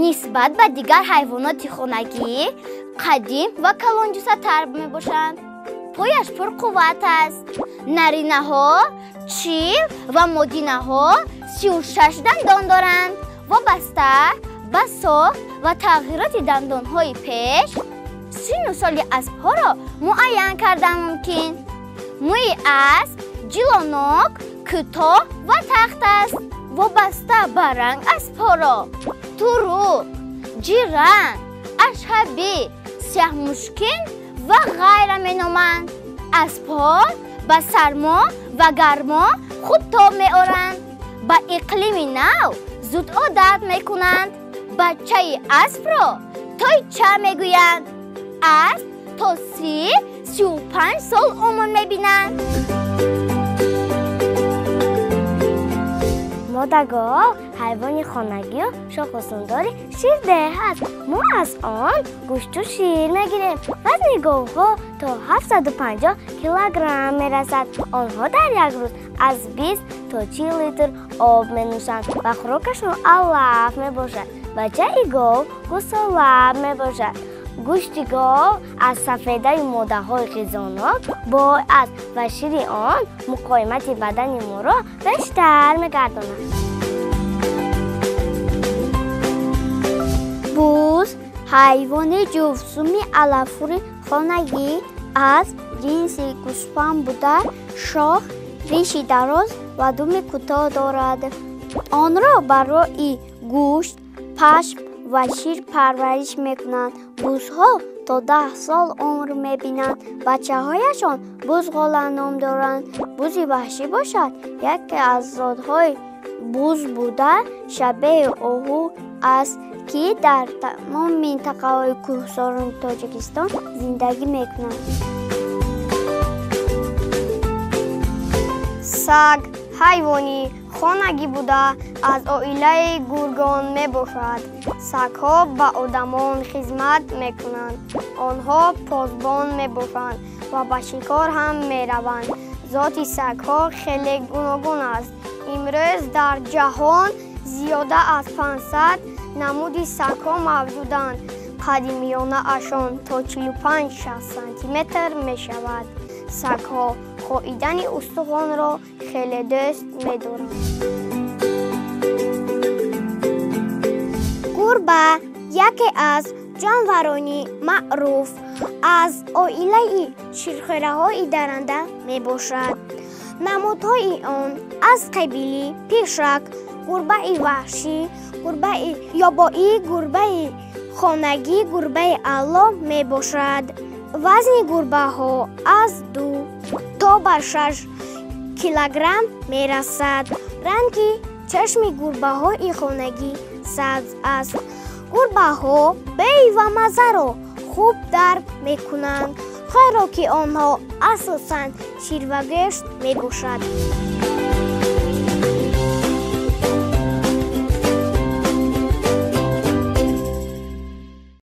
Нисбат ба дигар ҳайвоноти хонагӣ қадим ва калонҷуссатар мебошанд. Пояш пурқувват аст. Наринаҳо 40 ва модинаҳо 36 дандон доранд. Вобаста ба сохт ва тағйироти дандонҳои пеш синну соли аспҳоро муайян кардан мумкин. Мӯи асп ҷилонок, кӯтоҳ ва тахт аст. Вобаста ба ранг аспҳоро туруқ, ҷиран, ашҳабӣ, сиёҳмушкин ва ғайра меноманд. Аспҳо ба сармо ва гармо хуб тоб меоранд, ба иқлими нав зуд одат мекунанд. Бачаи аспро тойча мегӯянд. Асп то 30-35 сол умр мебинанд. Модагов ҳайвони хонагию шохусундори ширдеҳ аст. Мо аз он гӯшту шир мегирем. Вазни говҳо то 750 килограмм мерасад. Онҳо дар як рӯз аз 20 то 40 литр об менӯшанд ва хӯрокашон алаф мебошад. Бачаи гов гӯсолаб мебошад. Гӯшти гов аз сафедаи моддаҳои ғизонок бой аст ва шири он муқовимати бадани моро бештар мегардонад. Буз ҳайвони ҷуфтсуми алафхӯри хонагӣ аз ҷинси гӯсфанд буда, шох, риши дароз ва думи кӯтоҳ дорад. Онро барои гӯшт, пашм ва шир парвариш мекунанд. Бузҳо то 10 сол умр мебинанд. Бачаҳояшон бузғола ном доранд. Бузи ваҳшӣ бошад, яке аз зотҳои буз буда, шабеҳи оҳу аст, ки дар тамоми минтақаҳои кӯҳсорони Тоҷикистон зиндагӣ мекунанд. Саг ҳайвони хонагӣ буда, аз оилаи гургон мебошад. Сагҳо ба одамон хизмат мекунанд. Онҳо посбон мебошанд ва ба шикор ҳам мераванд. Зоти сагҳо хеле гуногун аст. Имрӯз дар ҷаҳон зиёда аз 500 намуди сагҳо мавҷуданд. Қадди миёнаашон то 45-60 сантиметр мешавад. Сагҳо хоидани устухонро хеле дӯст медоранд. Гурба яке аз ҷонварони маъруф аз оилаи ширхӯраҳои даранда мебошад. Намудҳои он аз қабили пишак, гурбаи ваҳшӣ, гурбаи ёбоӣ, гурбаи хонагӣ, гурбаи алло мебошад. Вазни гурбаҳо аз 2 то ба 6 килограмм мерасад. Ранги чашми гурбаҳои хонагӣ сабз аст. Гурбаҳо бӯй ва маззаро хуб дарк мекунанд, хӯроки онҳо асосан шир ва гӯшт мебошад.